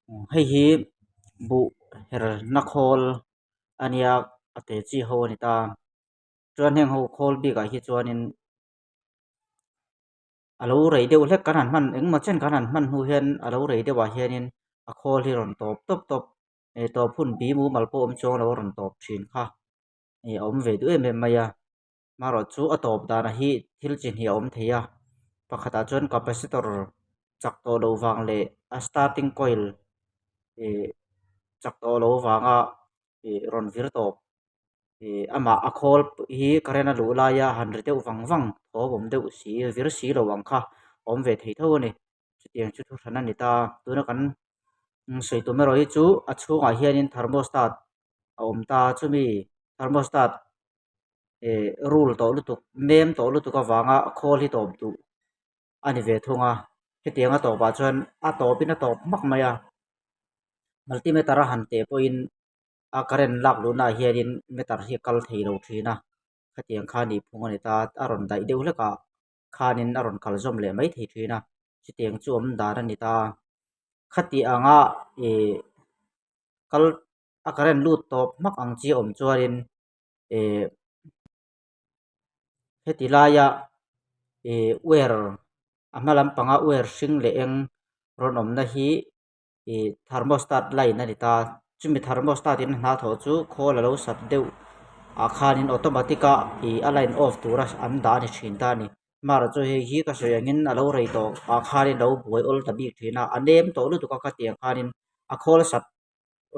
Hei hi buh her na khawl a nia a te chi ho a ni ta chuan heng ho khawl bikah hi chuanin a lo rei deuh hlek kan han hman engmaw chen kan han hman hnu hian a lo rei deuhah hianin a khawl hi rawn tawp tawp tawp eh tawp hun bi mumal pawh awm chuang lo a rawn tawp thin kha ih a awm ve duh em em mai a marawh chu a tawp danah hi thil chi hnih a awm thei a pakhatah chuan capacitor chak tawh loh vang leh a starting coil ih chak tawh loh vanga ih rawn vir tawp ih amah a khawl hi current a luh laia han ri deuh vang vang thawm awm deuh si vir si lo ang kha a awm ve thei tho a ni chutiang chu thu hran a ni ta tuna kan sawi tum erawh hi chu a chhungah hianin thermostat a awm ta chumi thermostat eh rul tawh lutuk nem tawh lutuk avanga khawl hi tawp duh a ni ve thung a hetiang a tawpah chuan a tawpin a tawp hmak mai a multimeter a han teh pawhin a current lak luhna ah hianin meter hi a kal thei lo thin a khatiang kha nih phung a ni ta a rawn daih deuh hlek ah khanin a rawn kal zawm leh mai thei thin a chutiang chu awm dan a ni ta khati anga ih kal a current lut tawp hmak ang chi a awm chuanin eh heti laia ih wire a hma lampanga wire hring leh eng rawn awmna hi ih thermostat line a ni ta chumi thermostat in a hna thawh chu khawl a lo sat deuh ah khanin automatic a ih a line off tura an dah a ni thin ta a ni marawh chu hei hi ka sawi angin a lo rei tawh ah khanin lo buai awl ta bik thin a a nem tawh lutuk a khatiang khanin a khawl sat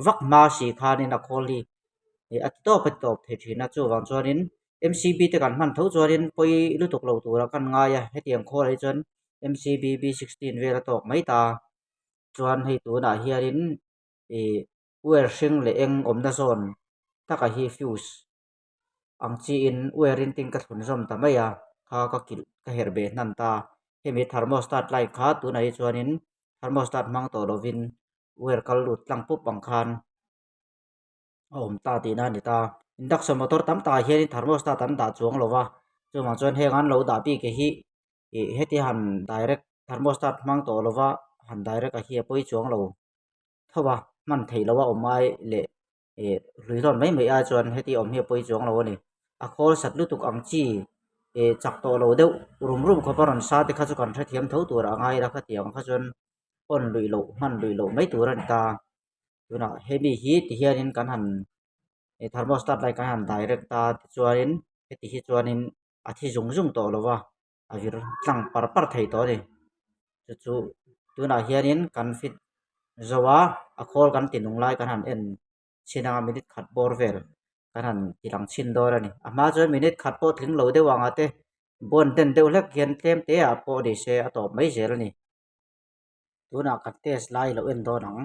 vak hma si khanin a khawl hi ih a ti tawp a ti tawp thei thin a chuvang chuanin M C B te kan hman tho chuanin pawi lutuk lo tura kan ngai a hetiang khawl ah hi chuan M C B B sixteen vel a tawk mai ta chuan hei tunah hianin ih wire hring leh eng awmna zawn takah hi fuse ang chiin wire in tin ka thlun zawm ta mai a kha ka kilh ka herh beh hnan ta hemi thermostat line kha tunah hi chuanin thermostat hmang tawh lovin wire kal lut tlang pup ang khan a awm ta tihna a ni ta induction motor tam takah hianin thermostat an dah chuang lo va chuvang chuan heng an lo dah bik hi ih heti han direct thermostat hmang tawh lova han direct a hi a pawi chuang lo tho a hman theih loh a awm ai leh ih hlui hlawn mai mai ai chuan heti awm hi a pawi chuang lo a ni a khawl sat lutuk ang chi ih chak tawh lo deuh rum rum khawp a rawn sa te kha chu kan hrethiam tho tur a ngai la khatiang kha chuan on luih loh hman luih loh mai tur a ni ta tunah hemi hi ti hianin kan han ih thermostat lai kan han direct a tichuanin heti hi chuanin a thi zung zung tawh lo va a vir tlang par par thei tawh a ni chu chu tunah hianin kan fit zo a a khawl kan ti nung lai kan han en chhin anga minute khat bawr vel kan han ti lang chhin dawn a ni a hma chuan minute khat pawh tling lo deuh ang ah te bawn den deuh hlek hian tlem te ah pawh ni se a tawp mai zel a ni tunah kan test lai lo en dawn ang.